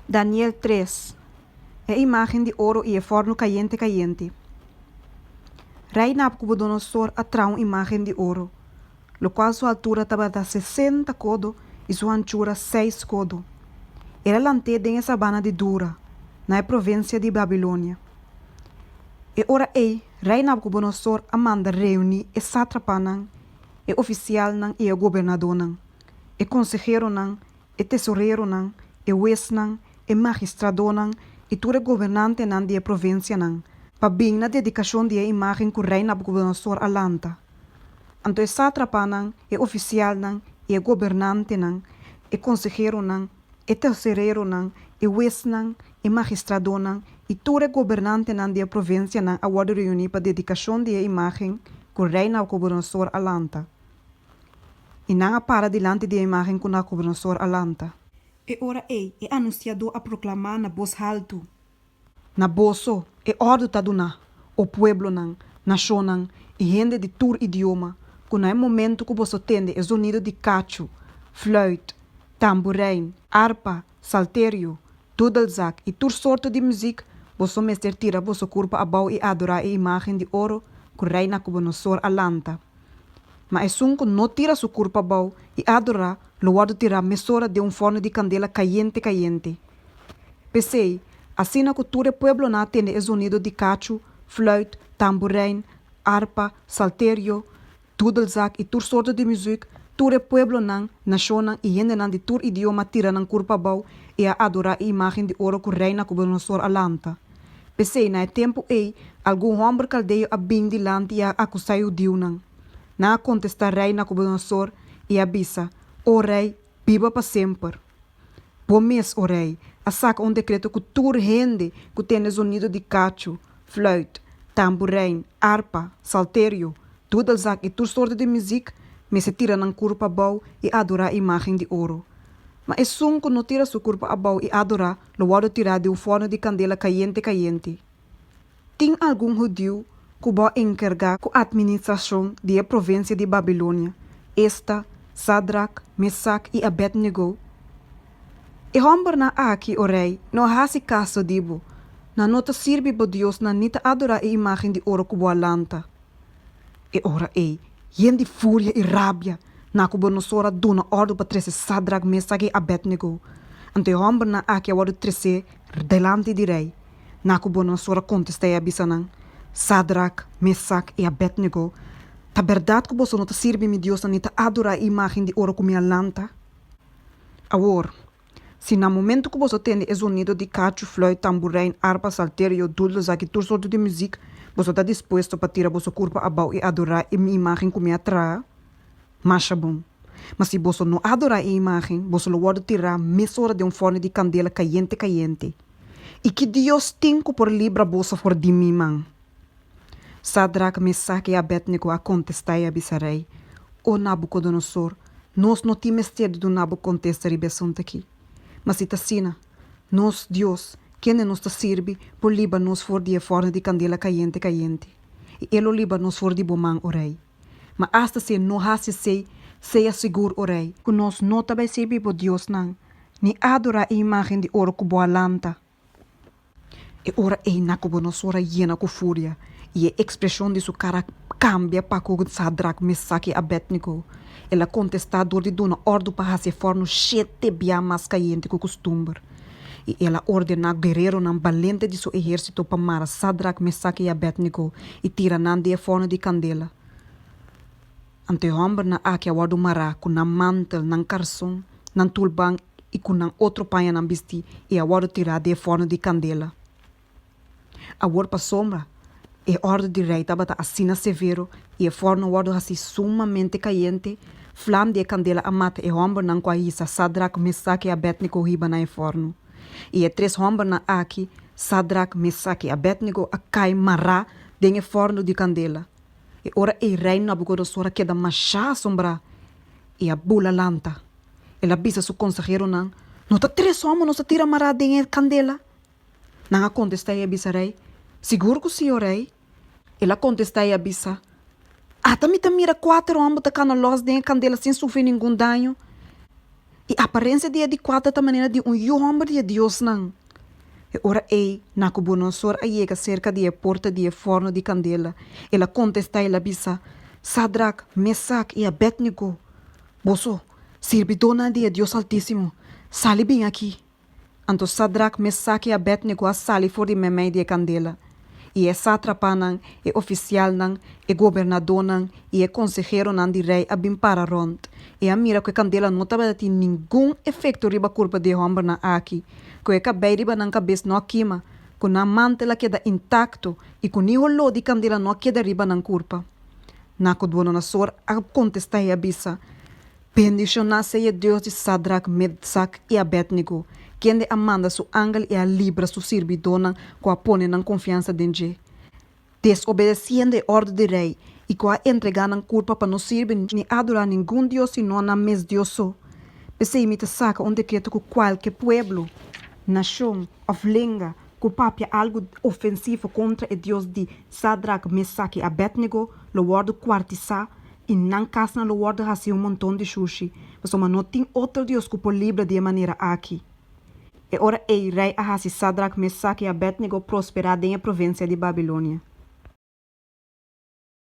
Daniel 3, E imágen di oro i e fòrnu kayente kayente. Rei Nabukodonosor a traha un imágen di oro, lokual su altura tabata sesenta kodo i su hanchura seis kodo. El a lant'é den e sabana di Dura, na e provinsia di Babilonia. E ora ei Rei Nabukodonosor a manda reuní e sátrapanan, e ofisialnan i e gobernadónan, e konseheronan, e tesoreronan, e huesnan, e magistradonan i tur e gobernantenan di e provinsianan, pa bin na dedikashon di e imágen ku Rei Nabukodonosor a lanta. Anto e sátrapanan, e ofisialnan i e gobernantenan, e konseheronan, e tesoreronan, e huesnan, e magistradonan i tur e gobernantenan di e provinsianan a wòrdu reuní pa dedikashon di e imágen ku Rei Nabukodonosor a lanta. I nan a para dilanti di e imágen ku Nabukodonosor a lanta. E ora ei e anunsiadó a proklamá na bos haltu. Na boso e òrdu ta duná, o pueblonan, nashonnan i hende di tur idioma, ku na e momentu ku boso tende e zonido di kachu, flùit, tamburein, arpa, salterio, dudelzak i tur sorto di muzik, boso mester tira boso kurpa abou i adorá e imágen di oro ku Rei Nakubonosor a lanta. Ma esun ku no tira su kurpa abou i adorá lo wòrdu tirá mesora den un fòrnu di kandela kayente kayente. P'esei, asina ku tur e pueblonan a tende e zonido di kachu, flùit, tamburein, arpa, salterio, dudelzak i tur sorto di muzik, tur e pueblonan, nashonnan i hendenan di tur idioma a tira nan kurpa abou i a adorá e imágen di oro ku Rei Nabukodonosor a lanta. P'esei, na e tempu ei, algun hòmber kaldeo a bin dilanti i a akusá e hudiunan. Nan a kontestá Rei Nabukodonosor i a bisa, O rei, biba pa semper! Bo mes, o rei, a saka un dekreto ku tur hende ku tende zonido di kachu, fluit, tamburein, arpa, salterio, dudelzak i tur sorto di muzik mester tira nan kurpa abou i adorá e imágen di oro. Ma esun ku no tira su kurpa abou i adorá lo wòrdu tirá den un fòrnu di kandela kayente kayente. Tin algun hudiu ku bo a enkargá ku atministrashon di e provinsia di Babilonia, esta, Sadrak, Mesak i Abednego? E hòmbernan aki, o rei, no a hasi kaso di bo. Nan no ta sirbi bo diosnan ni ta adorá e imágen di oro ku bo a lanta. E ora ei, yen di furia i rabia, Nakubonosor a duna òrdu pa trese Sadrak, Mesak i Abednego. Anto e hòmbernan aki a wòrdu tresé delanti di rei. Nakubonosor a kontestá i a bisa nan, Sadrak, Mesak i Abednego, ta bèrdat ku boso no ta sirbi mi diosnan ni ta adorá e imágen di oro ku mi a lanta? Awor, si na momentu ku boso tende e zonido di kachu, fluit, tamburein, arpa, salterio, dudelzak i tur sorto di muzik, boso ta dispuesto pa tira boso kurpa abou i adorá e mi imágen ku mi a traha? Masha bon. Ma si boso no adorá e imágen, boso lo wòrdu tirá mesora den un fòrnu di kandela kayente kayente. I ki Dios tin ku por libra boso for di mi man? Sadrak, Mesak i Abednego a kontestá i a bisa rei, O Nabukodonosor, nos no tin mester di duna bo kontesta riba e asuntu akí. Ma si ta asina, nos Dios, kende nos ta sirbi, por libra nos for di e fòrnu di kandela kayente kayente, i e lo libra nos for di bo man, o rei. Ma asta si e no hasi esei, sea sigur, o rei, ku nos no ta bai sirbi bo diosnan, ni adorá e imágen di oro ku bo a lanta. E ora ei Nakubonosor a yena ku furia, i e ekspreshon di su kara kambia pa ku Sadrak, Mesak i Abednego. El a kontestá dor di duna òrdu pa hasi e fòrnu shete bia mas kayente ku kustumber. I el a ordená guereronan balente di su ehérsito pa mara Sadrak, Mesak i Abednego i tira nan den e fòrnu di kandela. Anto e hòmbernan aki a wòrdu mará ku nan mantel, nan karson, nan tulban i ku nan otro pañanan bistí i a wòrdu tirá den e fòrnu di kandela. Awor pasobra e òrdu di rei tabata asina severo i e fòrnu a wòrdu hasí sumamente kayente, flam di e kandela a mata e hòmbernan ku a hisa Sadrak, Mesak i Abednego hiba na e fòrnu. I e tres hòmbernan aki, Sadrak, Mesak i Abednego, a kai mará den e fòrnu di kandela. E ora ei rei Nabukodosor a keda mashá asombrá i a bula lanta. El a bisa su konseheronan, No ta tres hòmber nos a tira mará den e kandela? Nan a kontestá i a bisa rei, Sigur ku sí, o rei. El a kontestá i a bisa, Ata mi ta mira kuater hòmber ta kana lòs den e kandela sin sufri ningun daño. I aparensia di e di kuater ta manera di un yu hòmber di e diosnan. E ora ei Nakubonosor a yega serka di e porta di e fòrnu di kandela. El a kontestá i el a bisa, Sadrak, Mesak i Abednego, boso, sirbidónan di e Dios Altísimo, sali bin aki! Anto Sadrak, Mesak i Abednego a sali for di meimei di e kandela. I e sátrapanan, e ofisialnan, e gobernadónan i e konseheronan di rei a bin para rònt i a mira ku e kandela no tabata tin ningun efekto riba kurpa di e hòmbernan aki, ku e kabei riba nan kabes no a kima, ku nan mantel a keda intakto i ku ni holó di kandela no a keda riba nan kurpa. Nakudonosor a kontestá i a bisa, Bendishoná sea e Dios di Sadrak, Mesak i Abednego, kende a manda su angel i a libra su sirbidónan ku a pone nan konfiansa den dje, desobedesiendo e òrdu di rei i ku a entregá nan kurpa pa no sirbi ni adorá ningun dios sino nan mes Dios so. P'esei mi ta saka un dekreto ku kualke pueblo, nashon òf lenga ku papia algu ofensivo kontra e Dios di Sadrak, Mesak i Abednego lo wòrdu kuartisá i nan kasnan lo wòrdu hasi un monton di shushi, pasobra no tin otro dios ku por libra di e manera aki. E ora ei rei a hasi Sadrak, Mesak i Abednego prosperá den e provinsia di Babilonia.